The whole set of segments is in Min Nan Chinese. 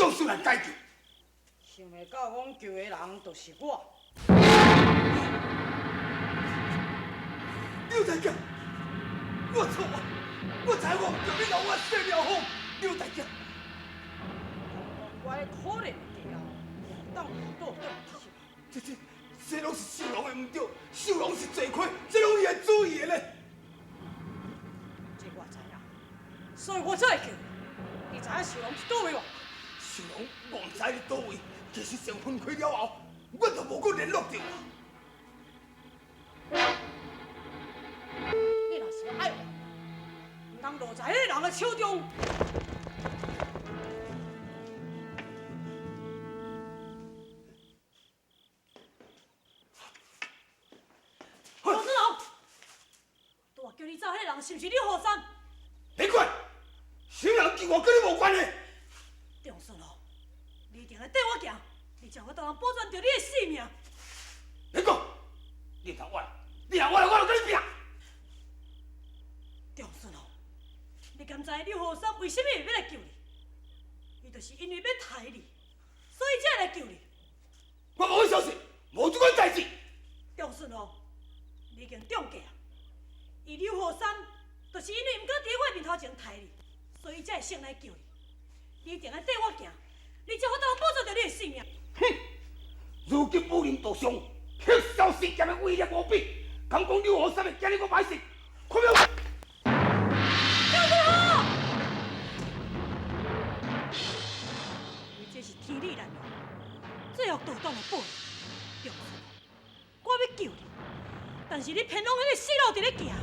壯士來解救。想袂到講救的人就是我。劉大姐，我錯啊！我知我毋對，你留我生了好，劉大姐。我彼可憐的家當倒轉一手。這攏是秀龍的毋對，秀龍是罪魁，這攏伊的主意的咧。這我知影，所以我才會救你。你知影秀龍佇佗位無？秀龍，我毋知佇佗位。其實先分開了後，我就無閣聯絡著。你若是愛我，毋通落在彼个人的手中。羅子龍，我叫你走，彼个人是毋是你予三？別管，啥人救我，佮你無關係。張順龍，你一定會綴我行，你才有法度保全著你的性命。別講，你通我來，你若我來，我就佮你拼。張順龍，你敢知劉和三為啥物欲來救你？伊就是因為欲刣你，所以才會來救你。我無欲相信，無這款代誌。張順龍，你已經中計啊！伊劉和三就是因為毋敢佇我面頭前刣你，所以才會先來救你。你一定愛綴我行，你才有法度保全著你的性命。哼！如今武林道上，黑痟事件的威力無比，敢講劉和三會驚你閣歹勢？看沒有？劉德豪，因為這是天理難容，最後道斷的報應。張順龍，我欲救你，但是你偏攏彼个死路佇咧行。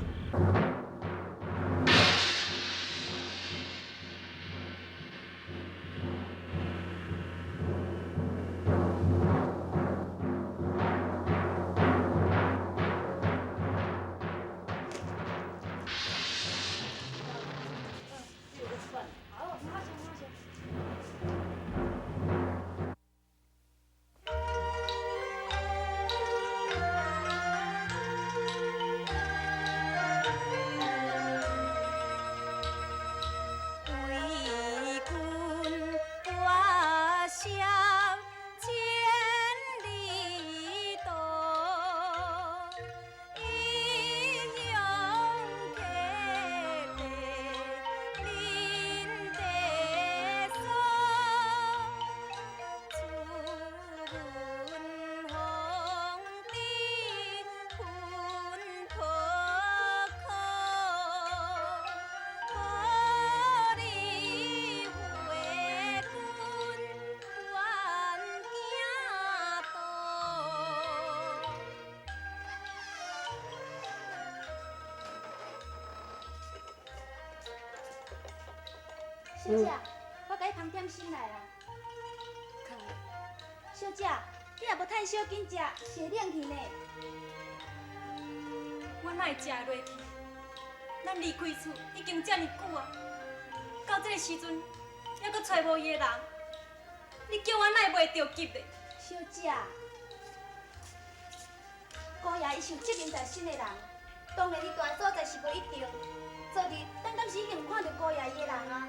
小姐，我共你捧點心來啦。小姐，你若無趁小緊食，是會冷去呢。我哪會食會落去？咱離開厝已經遮爾久啊，到這个時陣，猶閣揣無伊的人，你叫我哪會袂著急咧？小姐，姑爺伊是有責任在身的人，當然伊住的所在是無一定。昨日咱敢是已經有看著姑爺伊的人啊？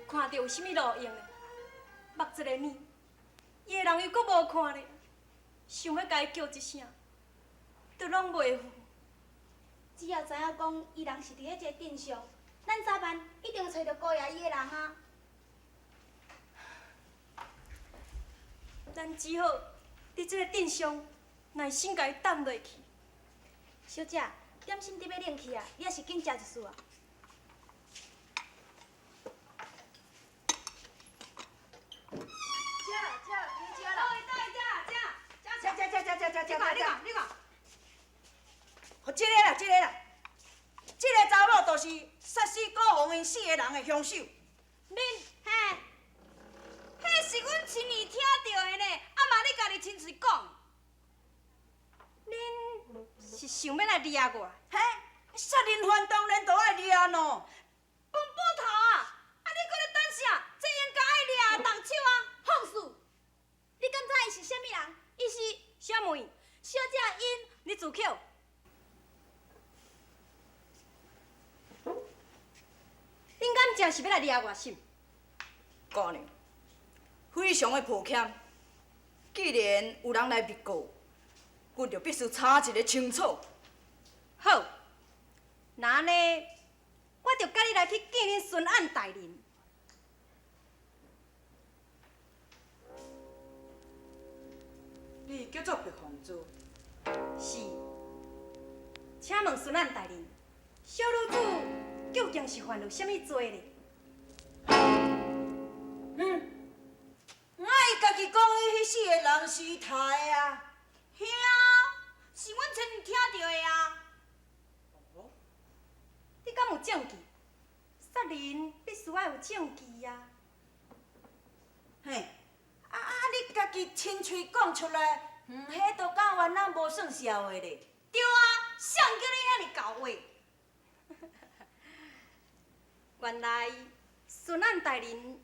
看著有啥物路用咧？目一个呢，伊的人又閣無看咧，想欲共伊叫一聲，都攏袂赴。只要知影講伊人是佇彼個鎮上，咱早晚一定會揣著姑爺伊的人啊。咱只好佇這個鎮上耐心共伊等落去。小姐，點心得欲冷去啊，你抑是緊食一束啊。你看，你看，你看，這個啦，這個啦，這個查某就是殺死顧鴻𪜶四个人的兇手。恁嘿，彼是阮親耳聽著的呢，啊嘛你家己親喙講。恁是想欲來掠我？嘿，殺人犯當然就愛掠咯。笨寶頭啊！啊你閣咧等啥？這應該愛掠動手啊！放肆！你敢知伊是啥物人？伊是啥物？小姐𪜶，你自抾。恁敢真是欲來掠我是毋？姑娘，非常的抱歉。既然有人来密告，阮就必须查一个清楚。好，若按呢，我就佮你来去见恁巡按大人。你叫做白凤珠？是。请问巡按大人，小女子究竟是犯了啥物罪呢？啊，伊家己讲，彼四个人是伊杀的啊。嘿啊，是阮亲耳听著的啊。哦，你敢有证据？杀人必须爱有证据啊。嘿，啊！你家己亲喙讲出来，彼都敢原来无算笑话咧。对啊，谁叫你遐尔厚话？原来巡按大人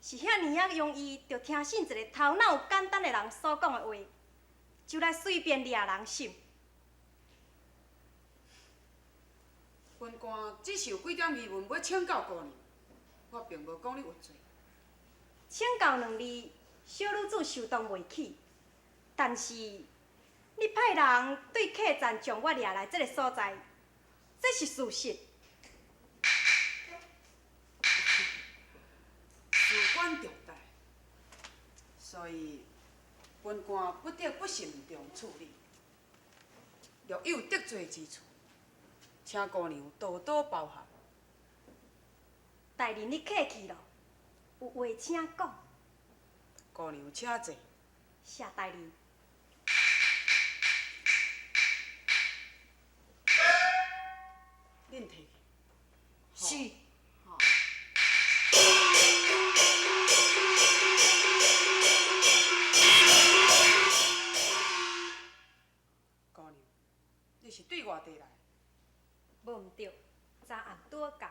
是遐尔仔容易就听信一个头脑有简单的人所讲的话，就来随便掠人心。本官只是有几点疑问欲请教姑娘，我并无讲你有罪。请教两字，小女子受当袂起。但是你派人对客栈将我掠来这个所在，这是事实。事关重大，所以本官不得不慎重处理。若有得罪之处，请姑娘多多包涵。大人，你客气了，有话请讲。姑娘请坐。谢大人。恁提去。是。姑娘，你是对外地来？无毋对，昨暗拄仔到。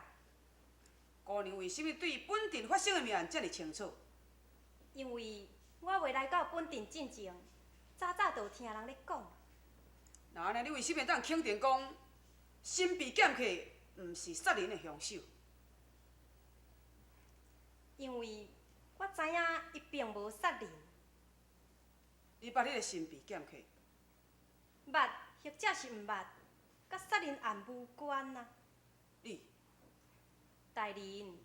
姑娘为啥物对本镇发生的命案遮尔清楚？因为我未来到本镇进前，早早就有听人咧讲。那按呢，你为啥物会当肯定讲，神秘剑客毋是杀人的凶手？因为我知影伊并无杀人。你捌彼个神秘剑客？捌，或者是毋捌，佮杀人案无关啊。你，大人，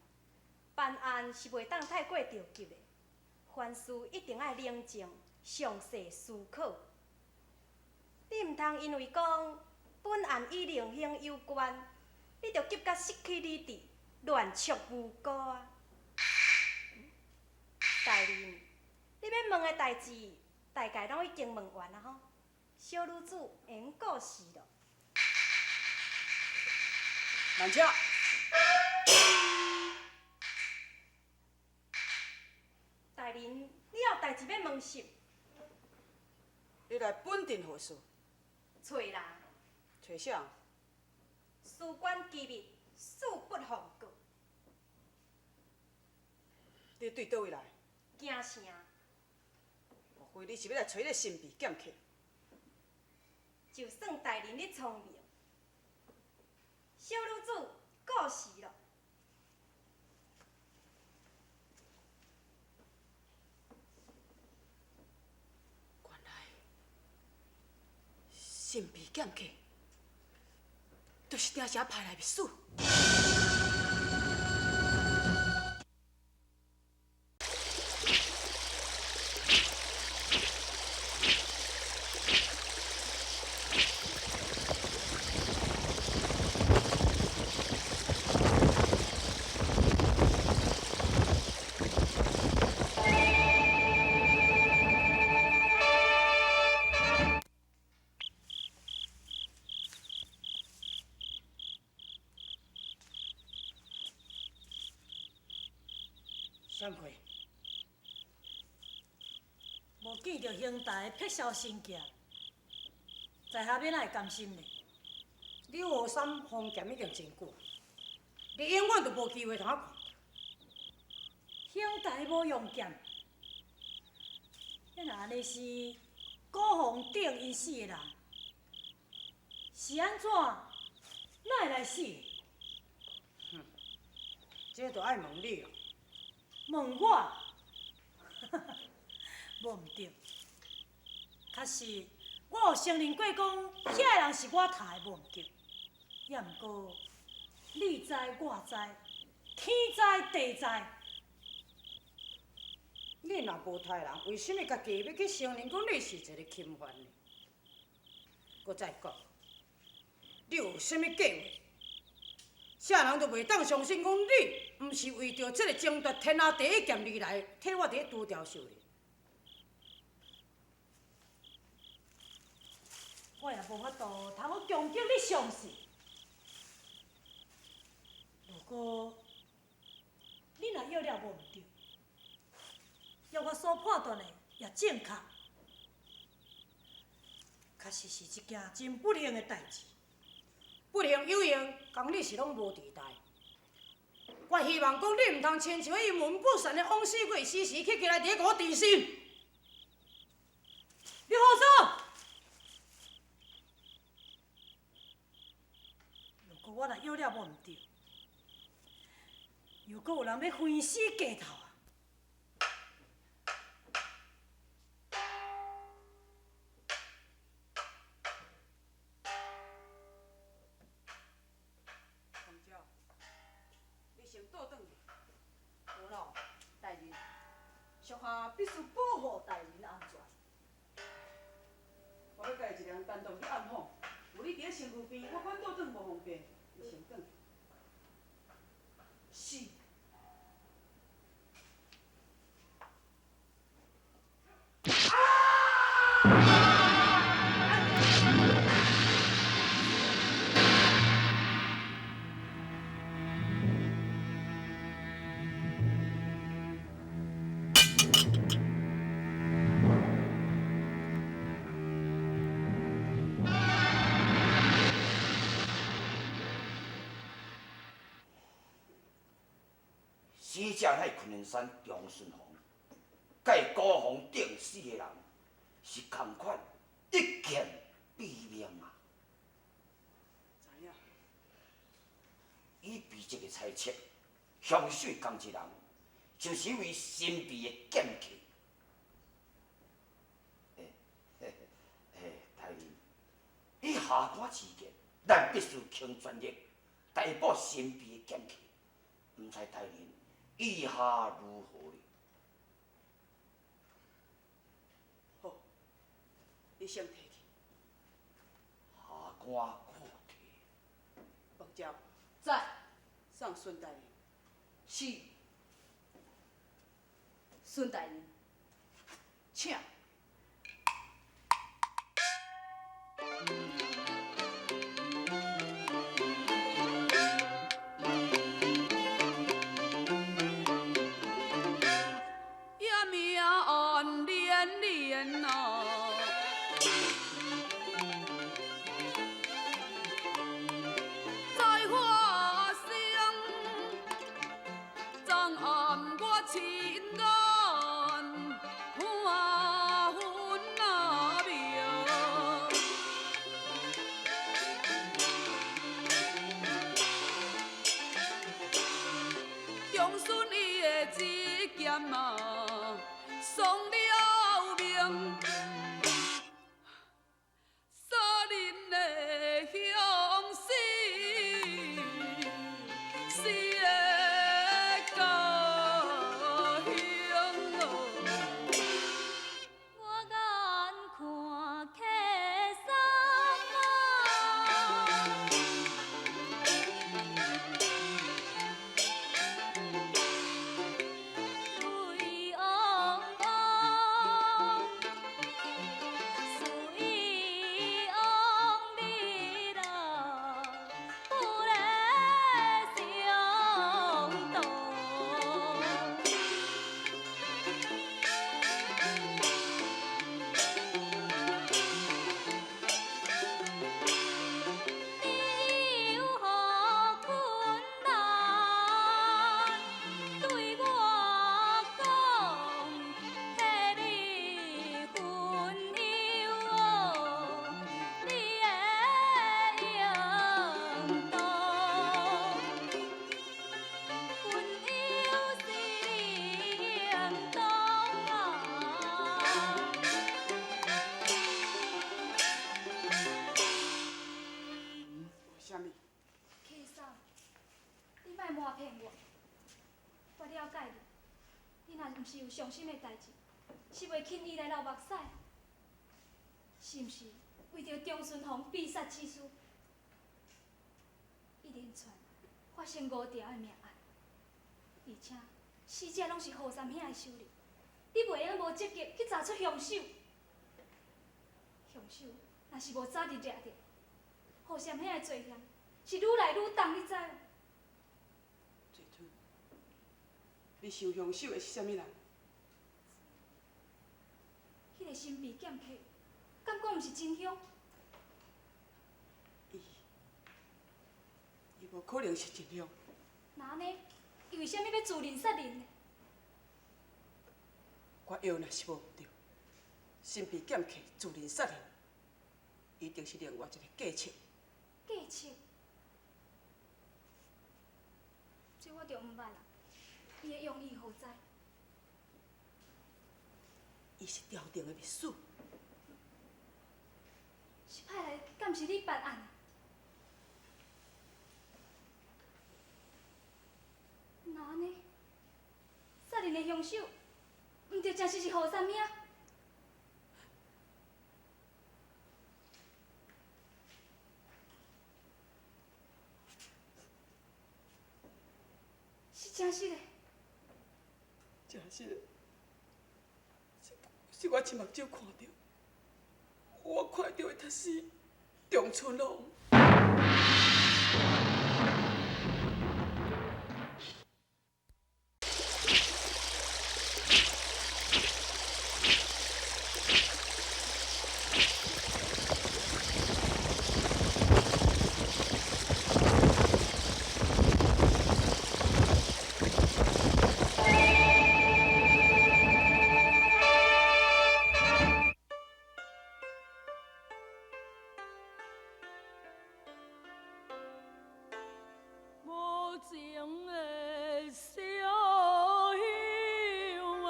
办案是袂当太过著急的，凡事一定爱冷静、详细思考。你毋通因为讲本案与灵兴有关，你就急甲失去理智，乱戳无辜啊！大人，你欲问的代志，大概拢已经问完啊吼。小女子会用告辞咯。慢车。大人，你有代志欲问是？你来本镇何事？找人。找啥？事关机密，恕不奉告。你对佗位来？京城。莫非你是欲来找彼个神秘剑客？就算大人你聪明，小女子告辞了。原来神秘剑客就是丁城派来的密使。闪开！无见著兴大的碧霄神剑，在下欲哪会甘心呢？柳和三封剑已经真久，你永远都无机会通仔看著。兴大无用剑，那若按呢是古风顶𪜶四个人，是按怎？哪会来死？哼，这就爱问你哦。问我？无毋对。确实，我有承认过讲，遐个人是我杀的，无毋对。也毋过，你知我知，天知地知。你若无杀人，为啥物家己欲去承认讲你是一个钦犯呢？阁再讲，你有啥物计划？啥人都袂当相信讲你，毋是为著这个争夺天下第一剑而来，替我伫咧拄调受的。我也无法度通好强迫你相信。如果你若约了无毋对，约我所判断的也正确，确实是一件真不幸的代志。不幸有幸，仝你是拢无伫代。我希望讲你毋通亲像彼阴魂不散的枉死鬼，时时刻刻来伫咧共我提醒。刘和尚，如果我若约了无毋对，又阁有人欲分尸计头啊！凤姐，你先倒转去。无咯，大人，属下必须保护大人安全。我欲家己一个人单独去暗访，有你伫咧身躯边，我管倒转无方便，你先转去。是。死者乃昆仑山张顺宏，佮伊高峰顶死的人是仝款，一剑毙命啊！知影。以笔者的猜测，凶手仝一人，就是一位神秘的剑客。大人，以下官之见，咱必须倾全力逮捕神秘的剑客。毋知大人意下如何呢？好，你先提去。下官告退。凤娇。在。送孙大人。是。孙大人，请。死的家乡。若毋是有伤心的代志，是袂轻易来流目屎。是毋是为著张顺宏被杀之事，一连串发生五条的命案，而且死者拢是何三兄的仇人，你袂用无积极去查出凶手。凶手若是无早日掠著，何三兄的罪嫌是愈来愈重，你知无？济春，你想凶手会是啥物人？彼个神秘剑客，敢讲毋是真凶？伊无可能是真凶。那按呢？伊为啥物欲自刃杀人呢？我药若是无毋对，神秘剑客自刃杀人，一定是另外一个计策。计策？这我就毋捌啦。伊的用意何在？伊是朝廷的密使。是派来监视你办案的。那按呢？杀人的凶手，毋就真实是何三兄？是真实的。真实的，是我亲目睭看著，我看著的就是长春龙。无情的小乡啊，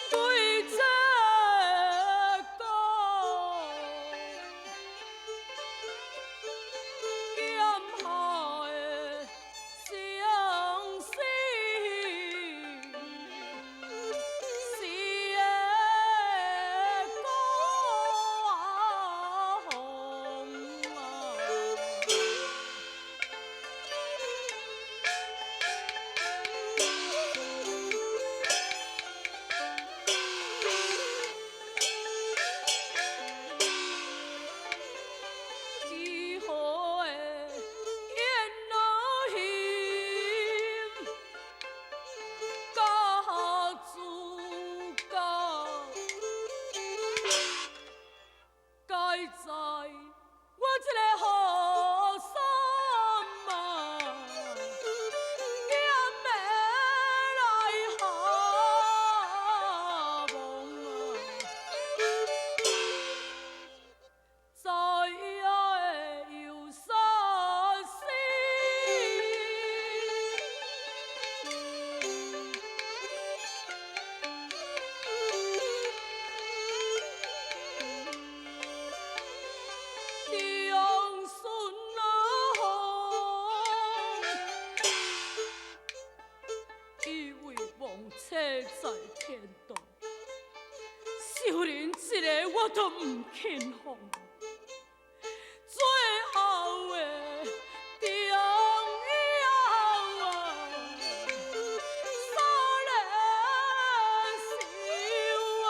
对这个剑下的相思。是个歌红啊！几何的燕落心，家主家，该知我这个何三啊，剑的来下望啊。知影的有啥事？长孙啊，以为亡妻在天堂，仇人一个我都毋肯放。最后的中央啊，三个小啊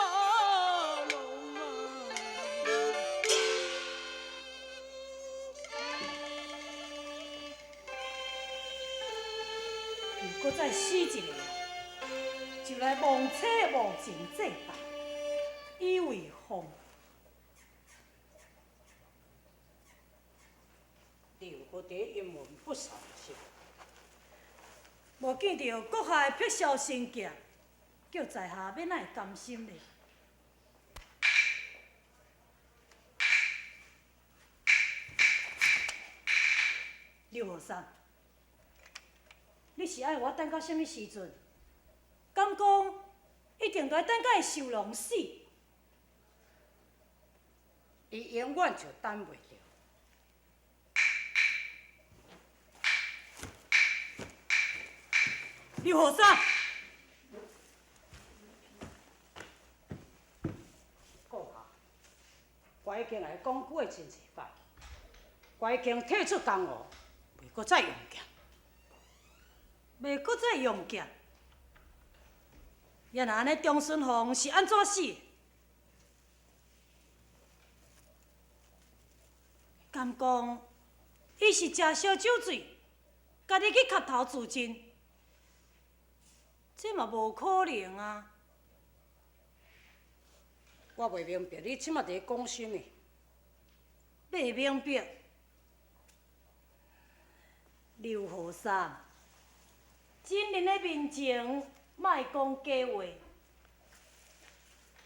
龙啊。又阁再死一个啊，就来亡妻无情祭拜，以为风。你又阁伫阴魂不散是？无见著阁下的碧霄仙剑，叫在下欲哪会甘心呢？刘和尚，你是爱我等到啥物时阵？敢讲一定著爱等到会受龙死，伊永遠就等袂著。劉和尚，閣下，我已經來講過真濟擺，我已經退出江湖，袂閣再用劍。袂閣再用劍。也若按呢，長孫鳳是按怎死的？敢講伊是食燒酒醉，家己去磕頭自盡，這嘛無可能啊！我袂明白你這馬佇咧講啥物。袂明白，劉和尚，真人的面前莫講假話。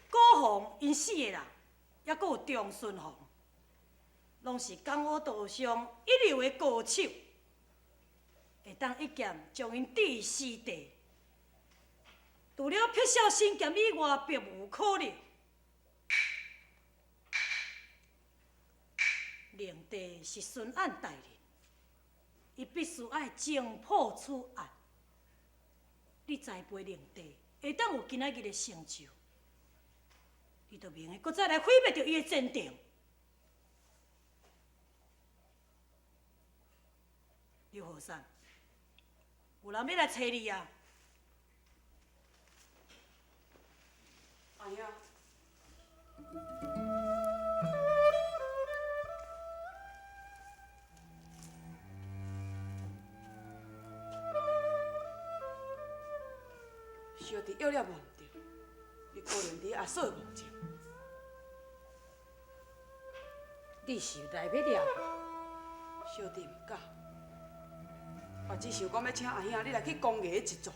高雄𪜶四个人，猶閣有長孫鳳，攏是江湖道上一流的高手，會當一劍將𪜶置死地。除了碧痟神劍以外，別無可能。靈帝是巡按大人，伊必須愛偵破此案。你栽培靈帝，會當有今仔日的成就，你就袂用閣再來毀滅著伊的前程。劉和尚，有人欲來揣你啊！阿兄。小弟约了无毋對，你可能佇阿嫂的墓前。你是來欲掠我？小弟毋敢，我只想講欲請阿兄你來去公衙一轉。